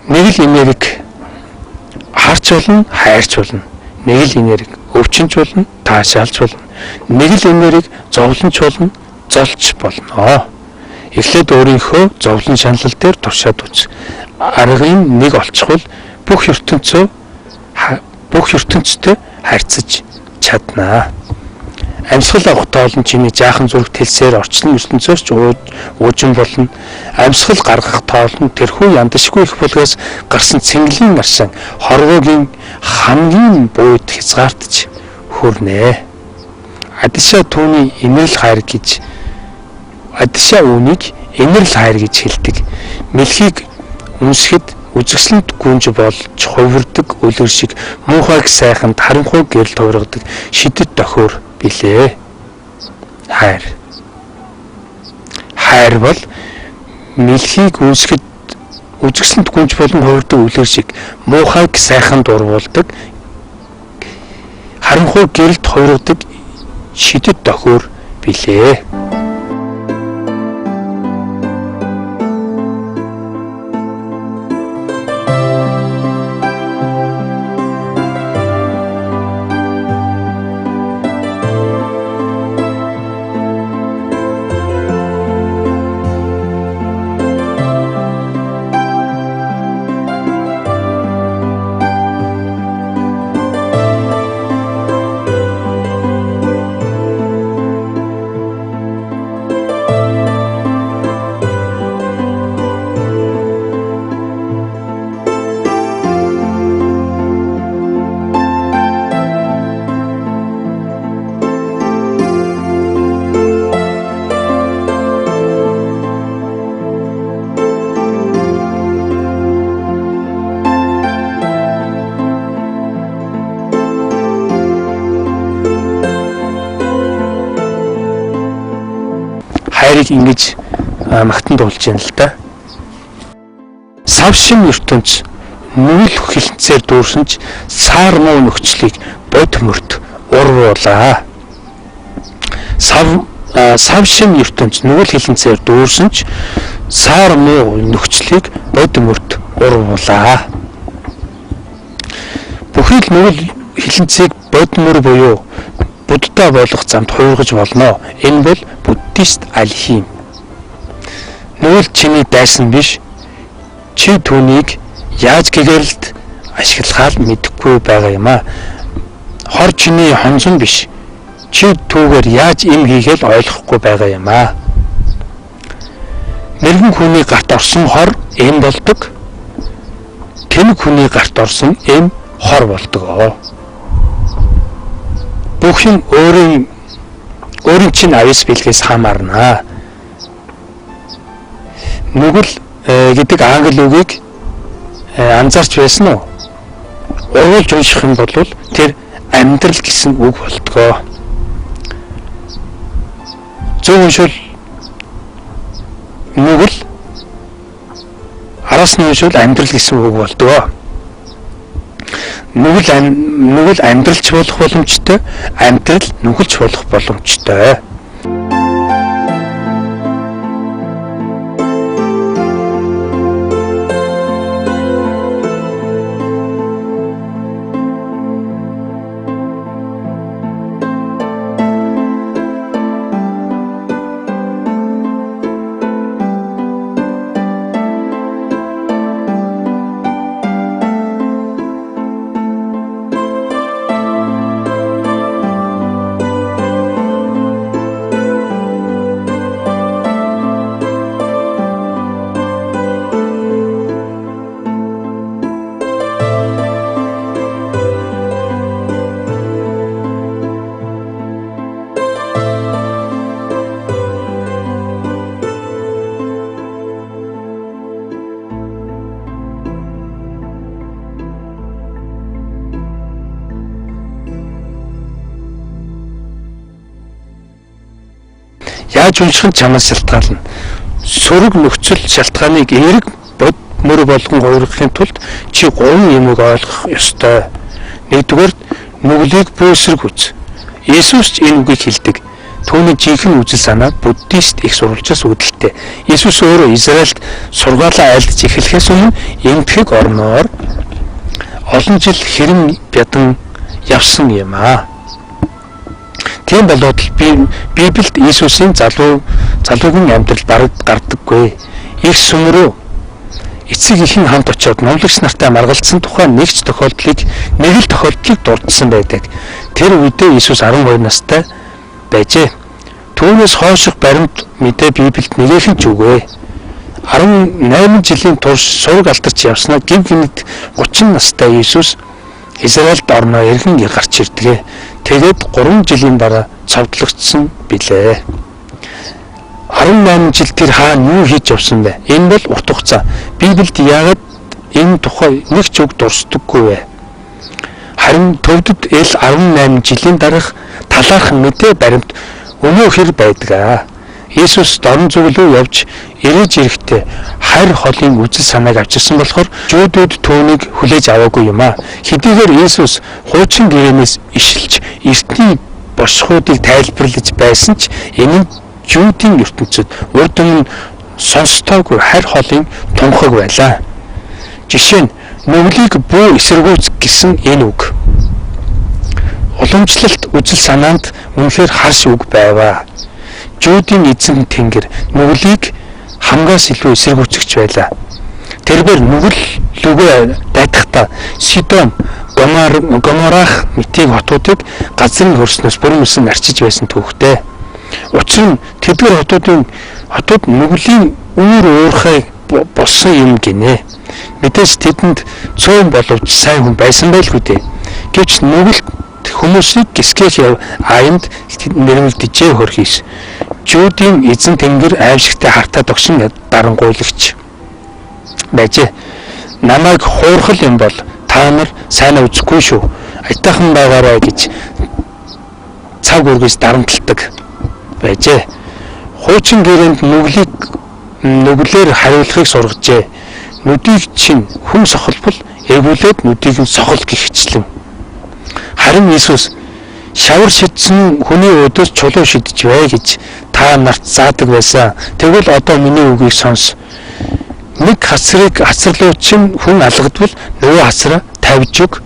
Нэг л энерги харч болно, хайрч болно. Нэг л энерги өвчнч болно, таашаалч болно. Нэг л энерги зовлонч болно, золч болно. Эхлээд өөрийнхөө зовлон шаналл дээр туршаад үз. Аргын нэг олчихвол бүх ертөнцтэй харьцаж чаднаа. Амьсгал авах тоол нь чиний жаахан зүрх тэлсээр орчлон ертөнцөөс ч уужин болно. Амьсгал гаргах тоол нь тэрхүү яндашгүй их булгаас гарсан цэнгэлийн аршаан хорвоогийн хамгийн бууд хязгаартж хүрнэ. Адишаа түүний инэрл хайр гэж Адишаа үүнийг инэрл хайр гэж хэлдэг. Мэлхийг үнсэхэд үзэсгэлэнт гүнж болж хувирдаг өлөр шиг муухайг сайханд харанхуй гэрэл хувиргадаг шидэт дохиор билээ. Хайр. Хайр бол мэлхийг үнсэхэд үзэсгэлэнт гүнж болон хувирдаг өлөр шиг муухайг сайханд урвуулдаг харанхуй гэрэлд хувиргадаг шидэт дохиор билээ. Хайрыг ингэж магтан дуулж байна л да. Сав шим ертөнц нүгэл хилэнцээр дүүрсэн ч сар муу нөхцөлийг бод мөрт урвуулаа. Сав шим ертөнц нүгэл хилэнцээр дүүрсэн ч сар муу нөхцөлийг бод мөрт урвуулаа. Бүхий л нүгэл хилэнцгийг бод мөр буюу буддаа болох замд хувиргаж болно. Энэ бол буддист алхим. Нүгэл чиний дайсан биш. Чи түүнийг яаж гэгэрэлд ашиглахаа л мэдэхгүй байгаа юм аа. Хор чиний хонзон биш. Чи түүгээр яаж им хийхээ л ойлгохгүй байгаа юм аа. Мэргэн хүний гарт орсон хор эм болдог. Тэнэг хүний гарт орсон эм хор болдог. Бүх юм өөрийн чинь авьяас бэлгээс хамаарна. Нүгэл гэдэг англи үгийг анзаарч байсан уу? Ургуулж унших юм бол тэр амьдрал гэсэн үг болдгоо. Зөв уншвал нүгэл, араас нь уншвал амьдрал гэсэн үг болдгоо. Нүгэл амьдралч болох боломжтой, амьдрал нүгэлч болох боломжтой. Яаж унших нь чамаас шалтгаална. Сөрөг нөхцөл шалтгааныг эерэг бод мөр болгон хувиргахын тулд чи гурван юмыг ойлгох ёстой. Нэгдүгээр, нүглийг бөөсрөг үз. Иесус ч энэ үгийг хэлдэг. Түүний жинхэнэ үзэл санаа буддист их сурвалжаас үүдэлтэй. Иесус өөрөө Израильд сургаалаа айлдаж эхлэхээс өмнө Энэтхэг орноор олон жил хэрэн бядан явсан юм аа. Тийм болоод Библиэд Иесусийн залуугийн амьдрал бараг гардаггүй. Их сүм рүү эцэг эхэн хамт очиод номлогч нартай маргалдсан тухай нэг л тохиолдлыг дурдсан байдаг. Тэр үедээ Иесус 12 настай байжээ. Түүнээс хойших баримт мэдээ Библиэд нэгэн ч үгүй. 18 жилийн турш сураг алдарч явснаа гин гинэт 30 настай Иесус Израильд орноо эргэн гарч ирдэг. Тэгээд 3 жилийн дараа цовдлогдсон билээ. 18 жил тэр хаана юу хийж явсан бэ? Энэ бол урт хугацаа. Библиэд яагаад энэ тухай нэг ч үг дурсдаггүй вэ? Харин төвдөд эл 18 жилийн дараах талаарх мэдээ баримт өнөө хэр байдаг. Иесус дорн зүг рүү явж эргэж ирэхдээ харь холын үзэл санааг авчирсан болохоор жуудууд түүнийг хүлээж аваагүй юм аа. Хэдийгээр Иесус хуучин гэрээнээс ишилж эртний бошгуудыг тайлбарлаж байсан ч энэ нь жуудын ертөнцид урд өмнө сонстоогүй харь холын тунхаг байлаа. Жишээ нь нүглийг бүү эсэргүүц гэсэн энэ үг. Уламжлалт үзэл санаанд үнэхээр харш үг байваа. Жуудын эзэн тэнгэр нүглийг хамгаас илүү эсэргүүцэгч байлаа. Тэрээр нүгэл лүгөө дайдахдаа Сидон, Гоморах мэтийн хотуудыг газрын хөрснөөс бүрэн мөсөн арчиж байсан түүхтэй. Учир нь тэдгээр хотууд нүглийн үүр уурхай болсон юм гинэ. Мэдээж тэдэнд цөөн боловч сайн хүн байсан байлгүй дээ. Гэвч нүгэл хүмүүсийг гисгэх аянд нэрмэгдэжээ хөрхийс. Жуудын эзэн тэнгэр аимшигтай хартаа догшин дарангуйлагч байжээ. Намайг хуурхал юм бол та нар сайн үзэхгүй шүү. Аятайхан байгаарай гэж цаг үргэж дарамталдаг байжээ. Хуучин гэрээнд нүглээр хариулахыг сургажээ. Нүдийг чинь хүн сохолбол эвгүүлээд нүдийг нь сохол гихчлэн. Харин Иесус шавар шидсэн хүний өөдөөс чулуу шидэж бай гэж та нарт заадаг байсан. Тэгвэл одоо миний үгийг сонс. Нэг хацрыг хацарлуу чинь хүн алгадвал нөгөө хацраа тавьж өг.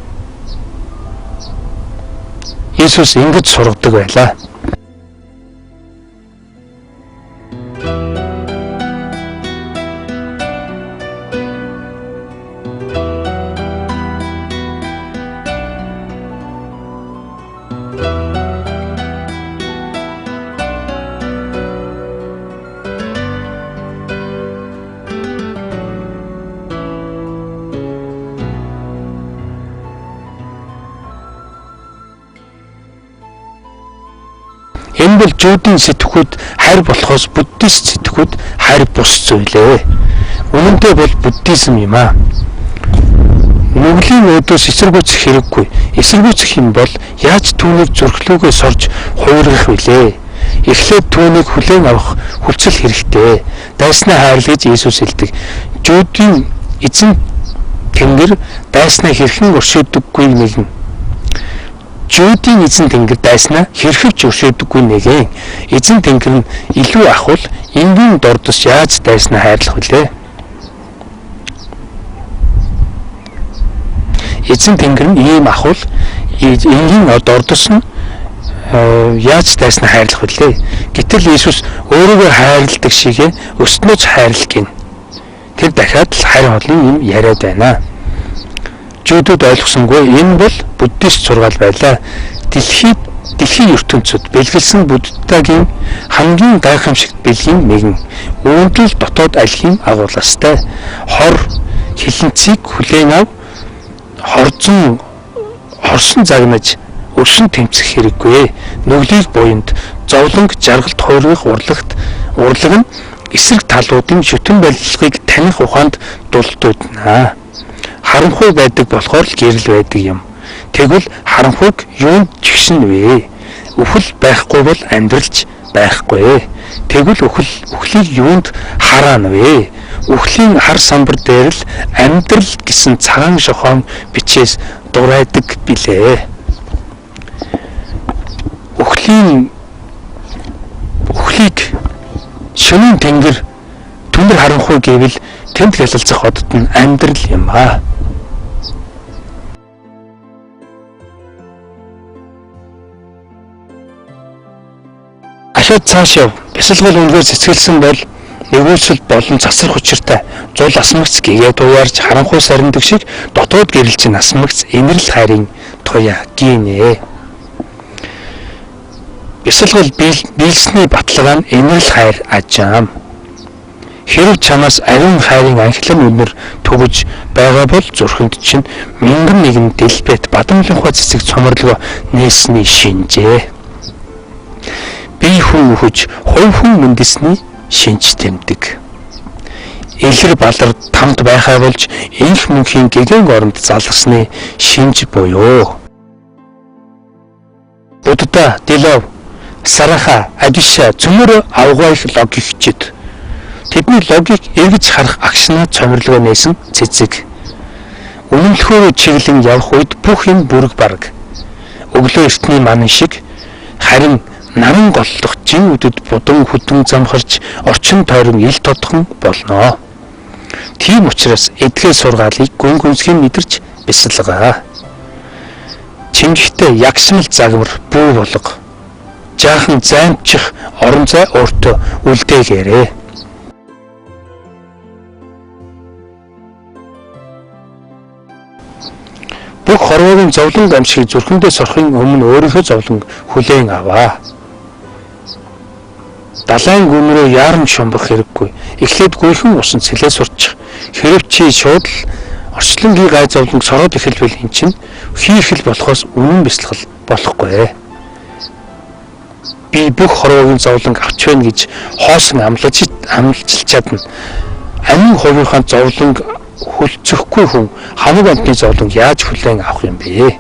Иесус ингэж сургадаг байлаа. Энэ бол жуудын сэтгхүүд харь болохоос буддист сэтгхүүд харь бус зүйлээ. Үнэндээ бол буддизм юм аа. Нүглийн өөдөөс эсэргүүцэх хэрэггүй. Эсэргүүцэх юм бол яаж түүнийг зүрхлүүгээ сорж хуургах вүлээ? Эхлээд түүнийг хүлээн авах хүлцэл хэрэгтэй. Дайснаа хайрл гэж Иесус хэлдэг. Жуудын эзэн тэнгэр дайснаа хэрхэн өршөөдөггүй нэгэн. Жуудын эзэн тэнгэр дайснаа хэрхэвч өршөөдөггүй нэгэн. Эзэн тэнгэр нь илүү ахвал энгийн дордос яаж дайснаа хайрлах вүлээ? Эзэн тэнгэр нь ийм ахвал энгийн дордос нь яаж дайснаа хайрлах вүлээ? Гэтэл Иесус өөрийгөө хайрладаг шигээ өснөөч хайрл гин. Тэр дахиад л харь холын юм яриад байна. Жуудууд ойлгосонгүй энэ бол буддист сургаал байлаа. Дэлхийн ертөнцид бэлгэлсэн буддагийн хамгийн гайхамшигт бэлгийн нэгэн. Үүнд л дотоод алхийн агуулгастай. Хор хилэнцгийг хүлээн ав хорсон загнаж өршин тэмцэх хэрэггүй. Нүглийг буянд зовлонг жаргалт хуургах урлаг нь эсрэг талуудын шүтэн барилгыг таних ухаанд дулдуудна. Харанхуй байдаг болохоор л гэрэл байдаг юм. Тэгвэл харанхуйг юунд жигшин вэ? Үхэл байхгүй бол амьдралч байхгүй. Тэгвэл үхлийг юунд хараана вэ? Үхлийн хар самбар дээр л амьдрал гэсэн цагаан шохоон бичээс дурайдаг билээ. Үхлийн Үхлийг шөнийн тэнгэр түнэр харанхуй гэвэл тэнд гялалзах одод нь амьдрал юм аа. Ахиад цааш яв. Бясалгал үнэхээр цэцгэлсэн бол нэгүүлсэл болон цацрах учиртай зул асмагц гэгээ туяарч харанхуй сарндаг шиг дотоод гэрэл чинь асмагц инэрл хайрын туяа гинэ. Бясалгал биелсний баталгаа нь инэрл хайр ажаам. Хэрв чамаас ариун хайрын анхлан үнэр түгэж байгаа бол зүрхэнд чинь мянган нэгэн дэлбэт бадамлынхаа цэцэг цоморлого нээсний шинжээ. Бие хүн үхэж, хувь хүн үндэсний шинж тэмдэг. Илэр балар тамд байхаа болж энх мөнхийн гэгэн оронд залгасны шинж буюу. Будда, Дилов, Сараха, Адиша цөмөр авгай их логикчид. Тэдний логик эргэж харах агшнаа цомирлогоо нээсэн цэцэг. Үнэмлэхөөрөө чиглэн явах үед бүх юм бүрэг бараг. Өглөө эртний манан шиг харин наран голлох жин үдэд будан хүдэн замхарч орчин тойрон ил тодхон болно. Тийм учраас эдгээр сургаалыг гүн гүнзгий мэдэрч бясалгаа. Чингэхдээ ягшмал загвар бүү болго. Жаахан займчих орон зай өөртөө үлдээгээрэй. Бүх хорвоогийн зовлон гамшигыг зүрхэндээ сорохын өмнө өөрийнхөө зовлон хүлээн аваа. Далайн гүн рүү яаран шумбах хэрэггүй. Эхлээд гүйхэн усан цэлээ сурчих. Хэрв чи шууд л орчлонгийн гай зовлонг сороод эхэлвэл эн чинь хийхэл болохоос үнэн бясалгал болохгүй. Би бүх хорвоогийн зовлонг авч байна гэж хоосон амлаж чадна. Амин хувийнхаа зовлонг хүлцэхгүй хүн хамаг амьтны зовлонг яаж хүлээн авах юм бэ?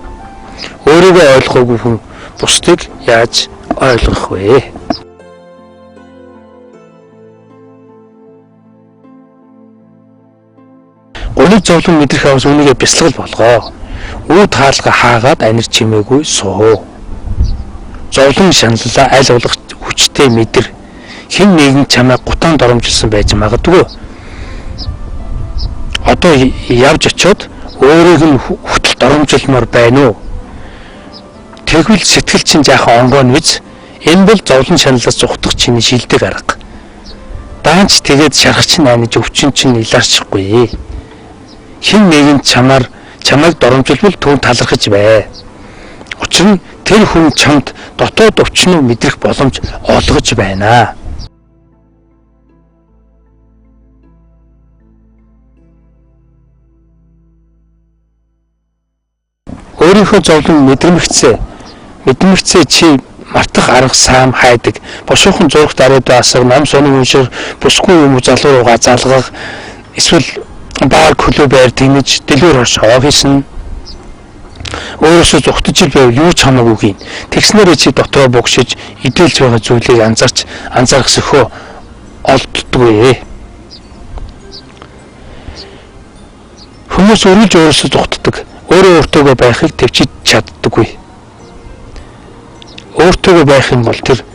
Өөрийгөө ойлгоогүй хүн бусдыг яаж ойлгох вэ? Гуниг зовлон мэдрэх аваас үүнийгээ бясалгал болгоо. Үүд хаалга хаагаад анир чимээгүй суу. Зовлон шаналлаа аль болох хүчтэй мэдэр. Хэн нэгэн чамайг гутаан доромжилсан байж магадгүй. Одоо явж очиод өөрийг нь хүртэл доромжилмоор байна уу? Тэгвэл сэтгэл чинь жаахан онгойно биз? Энэ бол зовлон шаналлаас зугтах чиний шилдэг арга. Даанч тэгээд шарах чинь аниж өвчин чинь илаарчихгүй. Хэн нэгэн чамайг доромжилбол түүн талархаж бай. Учир нь тэр хүн чамд дотоод өвчнөө мэдрэх боломж олгож байна. Өөрийнхөө зовлон мэдрэмгцээ чи мартах арга саам хайдаг. Бошуухан зурагт ариуд асар, ном сонин унших, бусгүй юм залуу руугаа залгах, эсвэл баг хөлөө байр тэнэж дэлгүүр оршоо хийсэн. Өөрөөсөө зүхтэж ил байв юу ч хамаагүй гин. Тэгснээрээ чи дотроо бугшиж идэлж байгаа зүйлийг анзаарах сөхөө олддоггүй. Хүмүүс өргөж өөрөөсөө зүхтдэг. Өөрөө өөртөөгөө байхыг төвчиж чаддаггүй. Өөртөөгөө байх юм бол тэр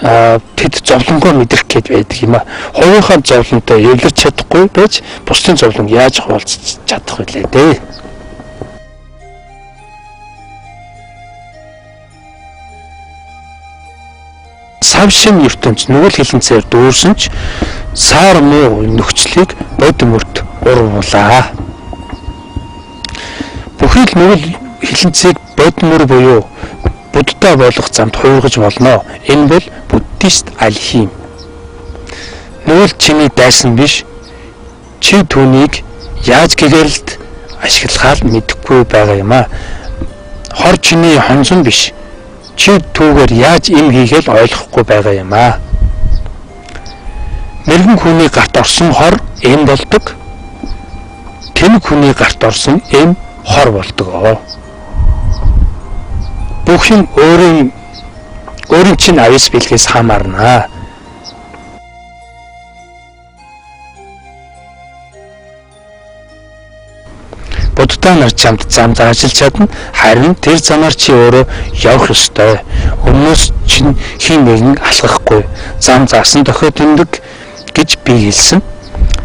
тэд зовлонгоо мэдрэх гээд байдаг юм а. Хувийнхаа зовлонтой эвлэрч чадахгүй байж бусдын зовлон яаж хуваалцах чадах вүлээ дээ. Сав шин ертөнц нүгэл хилэнцээр дүүрсэн ч саар муу нөхцөлийг бод мөрт урвуулаа. Бүхий л нүгэл хилэнцгийг бод мөр буюу буддаа болох замд хуургаж болно. Энэ бол буддист алхим. Нүгэл чиний дайсан биш. Чи түүнийг яаж гэгэрэлд ашиглахаа л мэдэхгүй байгаа юм а. Хор чиний хонзон биш. Чи түүгээр яаж им хийхээ л ойлгохгүй байгаа юм а. Мэргэн хүний гарт орсон хор эм болдог. Тэнэг хүний гарт орсон эм хор болдог. Бүх юм өөрийн чинь авьяас бэлгээс хамаарна. Буддаа нар чамд зам заажил чадна, харин тэр замаар чи өөрөө явах ёстой. Өмнөөс чинь хин нэгэн алхахгүй. Зам заасан дохио тэмдэг гэж би хэлсэн.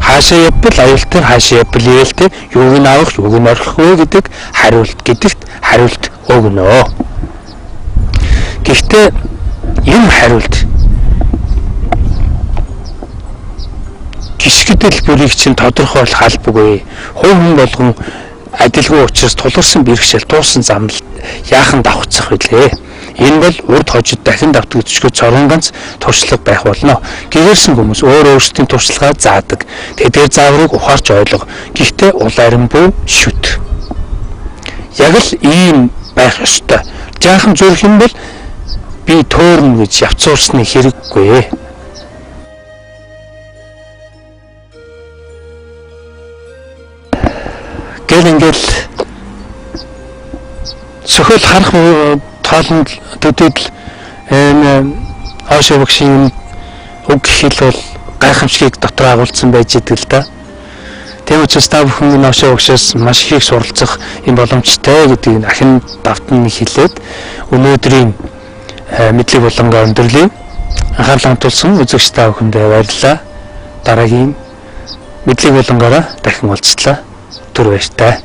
Хаашаа явбал аюултай, хаашаа явбал ивэлтэй, юуг нь авах, юуг нь орхих вэ гэдэг хариулт гэдэгт хариулт өгнө. Гэхдээ энэ хариулт гიშгдэл бүрийг чинь тодорхойлох албагүй. Хувь хүн болгон адилгүй учраас тулгарсан бэрхшээл, туусан замл яахан давхцах вүлээ. Энэ бол урд хожид дахин давтагдчихгүй цорын ганц туршлага байх болно. Гэгэрсэн хүмүүс өөр өөрсдийн туршлагаа заадаг. Тэдгээр зааврыг ухаарч ойлго. Гэхдээ ул арин бүү шүт. Яг л ийм байх ёстой. Жаахан зүрх юм бол би төөрнө гэж явцуурсны хэрэггүй. Гэл ингээл сөхөл харах тоолонд төдийд энэ Ошо багшийн үг хэл бол гайхамшигыг дотор агуулсан байж идэг л да. Тийм учраас та бүхэн энэ Ошо багшаас маш их суралцах юм боломжтой гэдгийг ахин давтан хэлээд өнөөдрийн мэдлэг болонгаа өндөрлөе. Анхаарал хандуулсан үзэгч та бүхэндээ баярлалаа. Дараагийн мэдлэг болонгоороо дахин уулзтлаа. Түр баяртай.